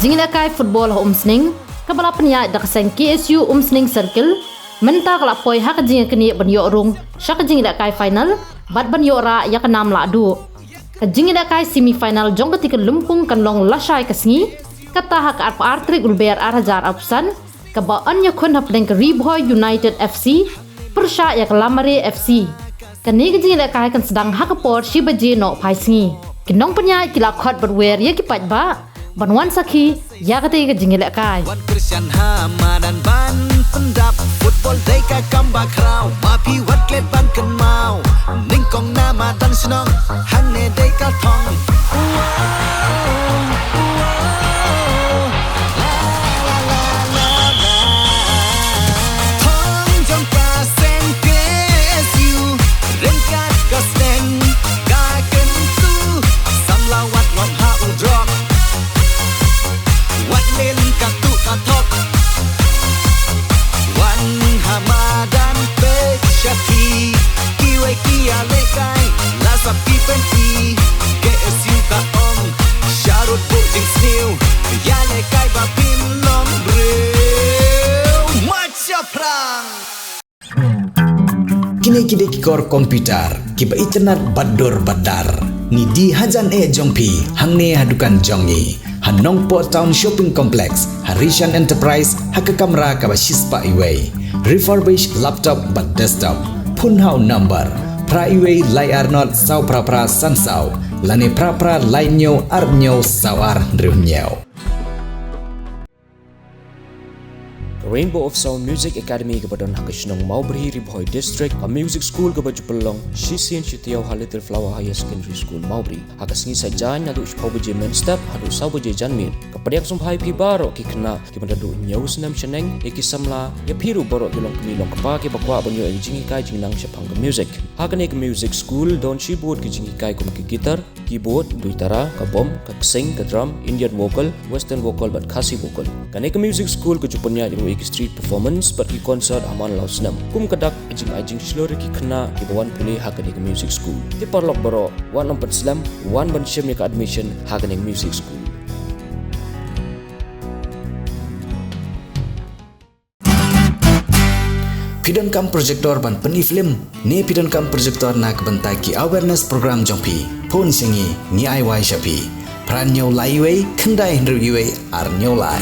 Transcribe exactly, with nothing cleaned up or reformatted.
Jingïalehkai football ha Umsning, kaba la pynïaid da ka seng K S U Umsning Circle, mynta ka la poi ha ka jingïaknieh ban ïoh rung sha ka jingïalehkai final bad ban ïoh rah ïa ka nam lahduh. Ka jingïalehkai semi final jong katei ka lympung kan long lashai ka sngi, kata ha ka arphew ar tarik u Lber ar hajar arphew san, kaba yn ïakhun hapdeng ka Ri Bhoi United F C pyrshah ïa ka Lamare F C. Kane ka jingïalehkai kan sdang ha ka por shi baje nohphai sngi. Ki nongpynïaid ki la khot bad wer ïa ki paidbah ban wan sakhi ïa katei ka jingïalehkai. Wan Christian ha madan ban pyndap, football dei ka kam ba khraw, ma phi wat klet ban kynmaw. Nyngkong na madan shnong, hangne dei ka thong. Thong jong ka seng K S U, ryngkat ka seng ka kyntu, samla wat ngop ha u drok, wat len ka tu ka thok. Wan ha madan peit sha phi, kiwei ki ïalehkai la sap ki pynti. K S U ka ong, sharud buh jingsniew, ïalehkai ba phin long briew. Mat shaphrang. Kine ki dei ki kor computer kiba itynnad bad dur bad dar. Ngi die hajan eh jong phi hangne ha dukan jong ngi ha Nongpoh Town Shopping Complex, ha Rishan Enterprise, ha ka kamra kaba shispah iwei. Refurbish laptop bad desktop. Phone ha u number phra iwei lai ar not saw phra phra san saw lane phra phra lai hynñiew ar hynñiew saw ar hynriew hynñiew. Ka Rainbow of Sound Music Academy kaba don ha ka shnong Mawbri, Ri Bhoi District, ka music school kaba ju pynlong shisien shi taïew ha Little Flower Higher Secondary School, Mawbri. Ha ka sngi Saitjaiñ naduh shiphew baje mynstep haduh saw baje janmiet, ka pdiang sngewbha ïa phi baroh ki khynnah kiba naduh hynñiew snem shaneng, ïa ki samla, ïa phi ruh baroh ki longkmie longkpa kiba kwah ban ïoh ïa ka jinghikai jingnang shaphang ka music. Ha kane ka music school don shibun ki jinghikai kum ka guitar, keyboard, duitara, ka bom, ka ksing, ka drum, Indian vocal, western vocal bad Khasi vocal. Kane ka music school ka ju pynïaid ruh ïa ki street performance bad ki concert ha man la u snem. Kum ka dak ka jingai jingshlur ïa ki khynnah kiba wan pule ha kane ka music school. Te paralok baroh, wat nym pynslem, wan ban shim ïa ka admission ha kane ka music school. Phi donkam projector ban pyni film ne phi donkam projector na ka bynta ki awareness program jong phi? Phone sha ngi, ngi ai wai sha phi. Phra hynñiew lai iwei, khyndai hynriew iwei, ar hynñiew lai.